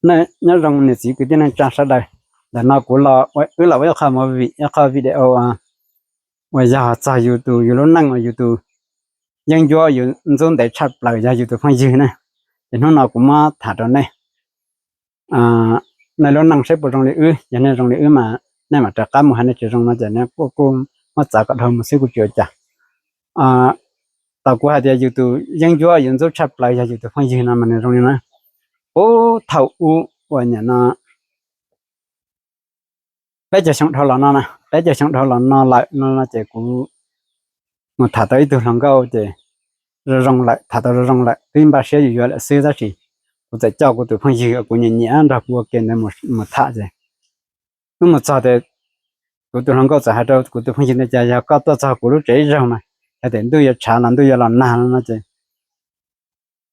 Nyob zoo niam txiv kwv tij neej tsa sawv daws. Ntawm no kuv los wb los ua ib qho movie, ib qho video uas yog txog yus tus, yus lub neej uas yus tus yeeb ncuab yus ntxub ntev tshaj plaws yog yus tus phooj ywg na. Ces hnub no kuv muab tham rau nej, nej lub neej saib puas zoo li wb. Yog nej zoo li wb mas nej mam rov qab mus, hais nej tsis zoo no ces nej kuj muab txav kom dhau mus xwb kuj tsis ua cas. Tau kuv hais tias yus tus yeeb ncuab yus ntxub tshaj plaws yog yus tus phooj ywg no mas nws zoo li no. Puag thaum ub uas nyam no peb caug xyoo dhau los no, peb caug xyoo dhau los no lawm no ces kuv mus tham tau ib tug hluas nkauj ces zoo zoo lawm, tham tau zoo zoo lawm, twb npaj siab yuav yuav lawm xwb, tab sis kuv txawm coj kuv tus phooj ywg uas kuv nyiam nyiam nrog kuv ua ke ntawd mus tham ces wb mus txog tias kuv tus hluas nkauj txawm hais rau kuv tus phooj ywg tias, Cas yog koj tuaj txog kuv lub tsev ib zaug mas yog tias ntuj yuav tshav los ntuj yuav los nag no ces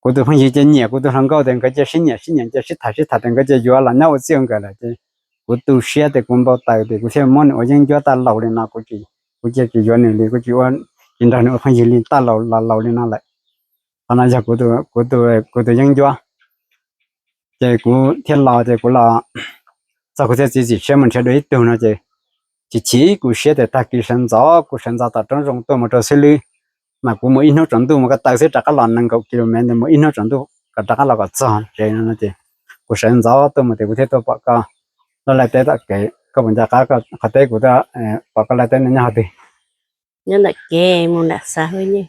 kuv tus phooj ywg ces nyiam kuv tus hluas nkauj ces nkawd cia sib nyiam sib nyiam cia sib tham sib tham ces nkawd cia yuav los nyob ua txij ua nkawm lawm ces kuv tu siab tias kuv npau taws tias kuv thiaj muab nws ua yeeb ncuab tag laus li no, kuv cia tsis yuav nws li, kuv tsis ua, tsis nrog nws ua phooj ywg li tag laus los laus li no lawm. Qhov no yog kuv tus yeeb ncuab. Ces kuv thiaj los ces kuv los txog kuv thiaj txiav txim siab mus nrhiav dua ib tug no ces chim chim kuv siab tias tag kis sawv ntxov kuv sawv ntxov tom roob zoo tuaj mus rau xwb lwb, mas kuv mus ib hnub tsaus ntuj mus ko taw xwb rov qab los nees nkaum kilomev ntawd, mus ib hnub tsaus ntuj kom rov qab los kom txog tsev no ces kuv sawv ntxov tuaj mus tias kuv thiaj tuaj pom koj lub laij teb tom kev. Koj puas nco qab qhov teb kuv pom koj laij teb no nyob hauv twg? Nyob ntawm kev mus nram xav hwj nyej.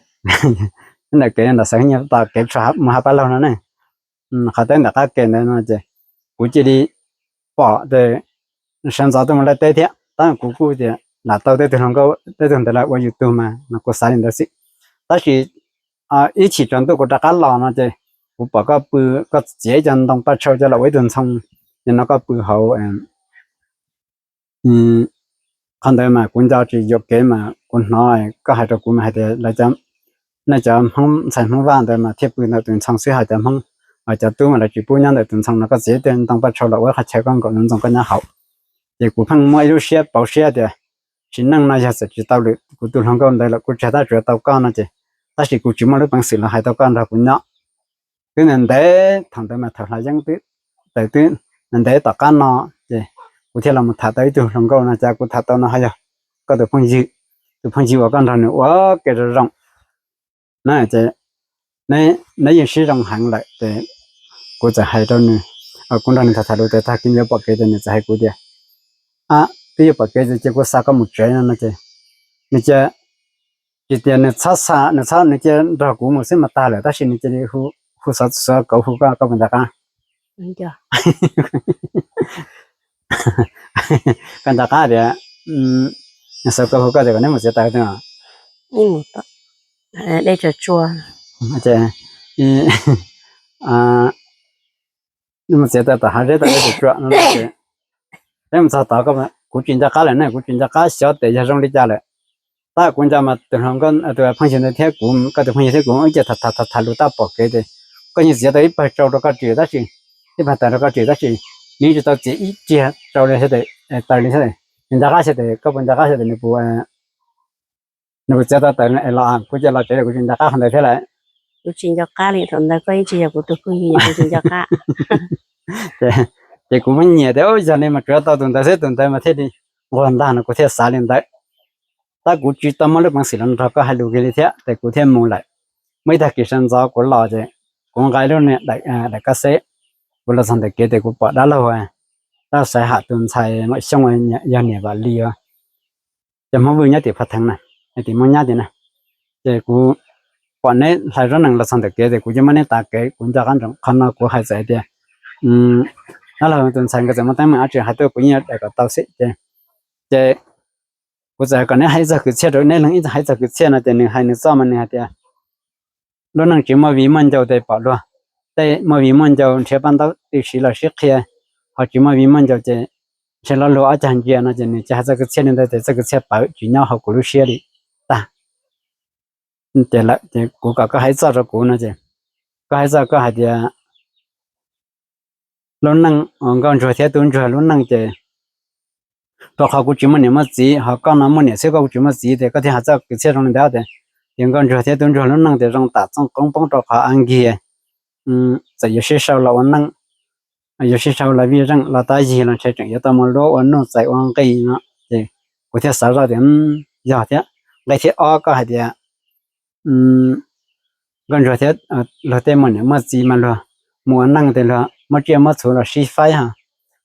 Nyob ntawm kev nram xav hwj nyej tom kev mus Hav Pab Laug no ne. Qhov teb ntawm qab kev ntawd no ces kuv cia li pom tias sawv ntxov tuaj mus laij teb thiab, tab kuv kuj tias lam tau tej tug hluas nkauj tej tug ntawd lawm ua yus tug mas no kuv xav li ntawd xwb. Tab sis ib chim tsaus ntuj kuv rov qab los no ces kuv pom koj pw, koj txiav ib co ntoo paj tshau coj los ua ib tug ntxhoo, ces no koj pw hauv qhov ntawd mas kuv nco tsis yuam kev mas kuv hnov koj hais rau kuv mas hais tias nej cov Hmoob ntxhais Hmoob Vaj ntawd mas thiaj pw ntawm tus ntxhoo xwb, ho cov Hmoob, ho cov tub mas lawv tsis pub nyob ntawm tus ntxhoo no, koj txiav tej ntoo paj tshau los ua ib qho chaw koj nkaum ntxoov koj nyob hauv. Ces kuv pheej muaj ib lub siab pauv siab tias sim neej no yog txawm tsis tau lwm kuv tus hluas nkauj ntawd lawm kuv tsis tas tsuav tau koj no ces, tab sis kuv tsis muaj lub peev xwm los hais tau koj nrog kuv nyob. Twb ntev ntev thaum ntawd mas thaum hlav yeeb twb tawm twb ntev tom qab no ces kuv thiaj los mus tham tau ib tug hluas nkauj no, cas kuv tham tau no ho yog koj tus phooj ywg, tus phooj ywg uas koj nrog nws ua ke zoo zoo na ces neb yeej sib zoo heev lawm ces kuv txawm hais rau nws, kuv nrog nws tham tham lus tias tag kis yuav pom kev ces nws txawm hais kuv tias twb yuav pom kev ces cia kuv xa koj mus tsev no no ces nws cia, tsis tias nws txhob xa, nws txhob, nws cia nrog kuv mus xwb mas tag lawm, tab sis nws cia li hu xov, xov kauv hu koj, koj puas nco qab? Koj nco qab tias xov kauv hu koj tias kom neb mus txiav taws no? Mus txiav taws tom hav zeb tom dej tsuas tsuas no ces peb mus txog tod, kuv tsis nco qab lawm ne, kuv tsis nco qab xyov tias yog zoo li cas lawm. Tab kuv nco mas tus hluas nkauj, tus phooj ywg ntawd thiab kuv, koj tus phooj ywg thiab kuv wb cia tham tham tham lus tau pom kev ces koj yeej txiav tau ib pawg tsau rau koj ris tab sis, ib pawg taws rau koj ris tab sis nws tsis tau txiav ib tsiag tsau li thiab, taws li thiab. Nws nco qab xyov tias, koj puas nco qab xyov tias nws puas, nws puas txiav tau taws es los, kuv cia los tsev lawm kuv tsis nco qab qhov ntawd thiab lawm. Kuv tsis nco qab li, thaum ntawd koj yeej tsis yog kuv tus phooj ywg, kuv tsis nco qab. Ces kuv muab nyiam tias yog li mas tsuav tau tus ntawd xwb, tus ntawd mas thiaj li nquag ntag no kuv thiaj xav li ntawd. Tab kuv tsis tau muaj lub peev xwm los nrog koj hais lus kiag li thiab ces kuv thiaj mus lawm. Muaj ib tag kis sawv ntxov kuv los ces kuv nqa lub niag daim kab xeb, kuv los txog ntawm kev ces kuv pom dab laug, dab laug Xaiv Ham tus ntxhais Maum Xyooj, yog niam Vam Lis os, cov Hmoob Vwj nyob tim Phav Theev na, tim Moob Nyab tim na. Ces kuv pom neb hlais zaub nees los txog ntawm kev ces kuv cia muab neb tav kev, kuv nco qab ntsoov qhov no kuv hais txawm hais tias dab laug tus ntxhais nkawd txawm muaj teeb meem dab tsi hais tuaj kuv yeej teb kom tau xwb ces, ces kuv txawm kom neb hais ib txog kwv txhiaj rau, neb leej ib txog hais ib txog kwv txhiaj no ces nws hais nws txoj mas nws hais tias lub neej tsis muaj viv muaj ncaus ces pom luag, tej muaj viv muaj ncaus nrhiav paj ntaub twb siv los sib qhia, ho tsis muaj viv muaj ncaus ces ntshe lo lus ob cag ntsia no ces nws cia hais txoj kwv txhiaj li ntawd ces txoj kwv txhiaj pawv tsis nyob hauv kuv lub siab li tag. Ces lawm ces kuv kom koj hais ib txoj rau kuv no ces koj hais ib txoj, koj hais tias lub neej, nkauj ntsuag thiab tub ntsuag lub neej ces rau qhov kuv tsis muaj niam muaj txiv, ho koj no muaj niam xwb koj kuv tsis muaj txiv ces koj thiaj hais txoj kwv txhiaj zoo li ntawd tias, ces nkauj ntsuag thiab tub ntsuag lub neej ces zoo tam txooj qoob poob rau qhov av nkig txawm yuav sib sau los ua neej. yuav sib sau los vij zeej los tab yig los ntshe tseem yuav tau mus luab ua nuj txais ua nqi no. Ces kuv thiaj xav zoj tias yog thiab. Nqe thib ob koj hais tias nkauj ntsuag thiab luag tej muaj niam muaj txiv mas luag mus ua neej tes luag muab tsiaj muab txhu los sib faib ho.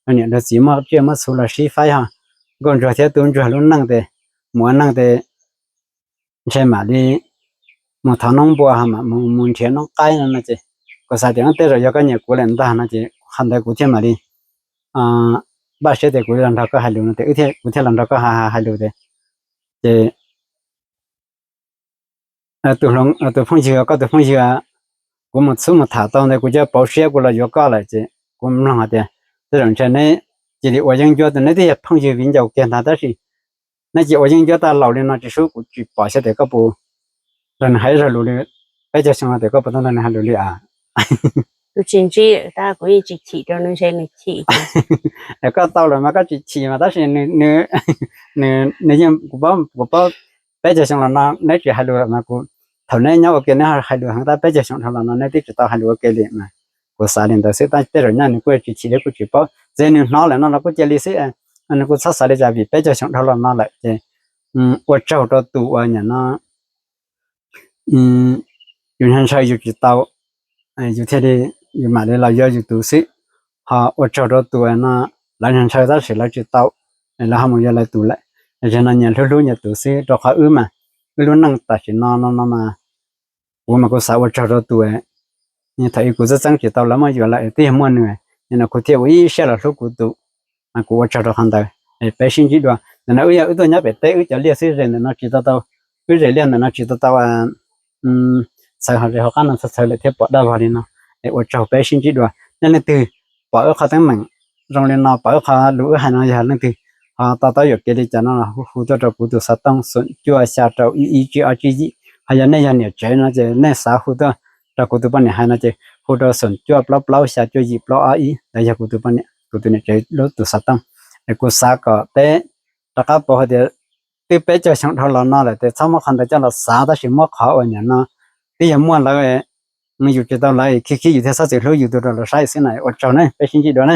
Luag niam luag txiv muab tsiaj muab txhu los sib faib ho. Nkauj ntsuag thiab tub ntsuag lub neej tes mus ua neej tes ntshe mam li mus thov noob npua ho mam mus nrhiav noob qaib no no ces kuv xav tias tej zaum yog koj nyiam kuv lawm ntag no ces qhov ntawd kuv thiaj mam li npaj siab tias kuv los nrog koj hais lus no ces kuv thiaj los nrog koj hais lus tias ces tus phooj ywg, koj tus phooj ywg, kuv mus xub mus tham tau ntawd kuv cov pauv siab kuv los yuav koj lawm ces kuv mloog hais tias tej zaum ntshe neb cia li ua yeeb ncuab tus neb twb yog phooj ywg viv ncaus kiag ntag tab sis neb cia ua yeeb ncuab tag laus li no tsis sub kuv tsis pom xyov tias koj puas nrog nws hais ib zaug lus li. Peb caug xyoo no tias koj puas tau nrog nws hais lus li as? Kuv tsis ntsib, tab kuv yeej tsis chim rau nws, ntshe nws chim. Koj tau lawm mas koj tsis chim mas tab sis nws yeej, kuv paub peb caug xyoo los no neb tsis hais lus mas kuv, thaum neb nyob ua ke neb hais lus heev tab peb caug xyoo dhau los no neb twb tsis tau hais lus ua ke li mas kuv xav li ntawd xwb tab tej zaum nyaj nws kuj tsis chim thiab kuj tsis paub txawm nws hnov lawm no los kuj cia li xwb. Nws kuj txhob xav li cas vim peb caug xyoo dhau los no lawm ces ua tsaug rau tus uas nyam no yus ntshaw ntshaw yus tsis tau, yus thiaj li, yus mam li los yuav yus tus xwb. Ho ua tsaug rau tus no, lawv ntshaw ntshaw tab sis lawv tsis tau, lawv ho mus yuav lawv tus lawm. Zaum no nyias hlub hlub nyias tus xwb rau qhov wb mas, wb lub neej tam sim no no no mas, kuv mas kuv xav ua tsaug rau tus thaum ub kuv txeeb txeeb tsis tau lawv muab yuav lawm twb yog muaj nws, nim no kuv thiaj ua ib siab los hlub kuv tus, mas kuv ua tsaug rau qhov ntawd. Peb sib ntsib dua. Ntawm no wb yog wb tuaj nyob pem teb wb cov liaj xwb, ze ntawm no tsis tau tau, wb ze liaj ntawm no tsis tau tau txhawv ho ze hauv qab no txhawv txhawv lawm thiab pom daj vog li no. Es ua tsaug peb sib ntsib dua. Nej leej twg pom wb qhov teeb meem zoo li no, pom wb qhov lus wb hais no yog leej twg ho to taub yuam kev li cas no los hu tuaj rau kuv tus xov tooj xoom cuaj xya rau ib ib tsib ob tsib yim. Ho yog nej yog niam tsev no ces nej xav hu tuaj rau kuv tus poj niam hais no ces hu rau xoom cuaj plaub plaub xya cuaj yim plaub ob ib, ntawd yog kuv tus poj niam, kuv tus niam tsev lub tus xov tooj. Es kuv xav kom peb rov qab paub hais tias twb peb caug xyoo dhau los no lawm ces txhob muab qhov ntawd coj los xav tab sis muab qhov uas nim no twb yog muaj lawv, yus tsis tau lawv khib khib yus thiaj txhob txwm hlub yus tus rau lawv saib xwb na. Ua tsaug na, peb sib ntsib dua na.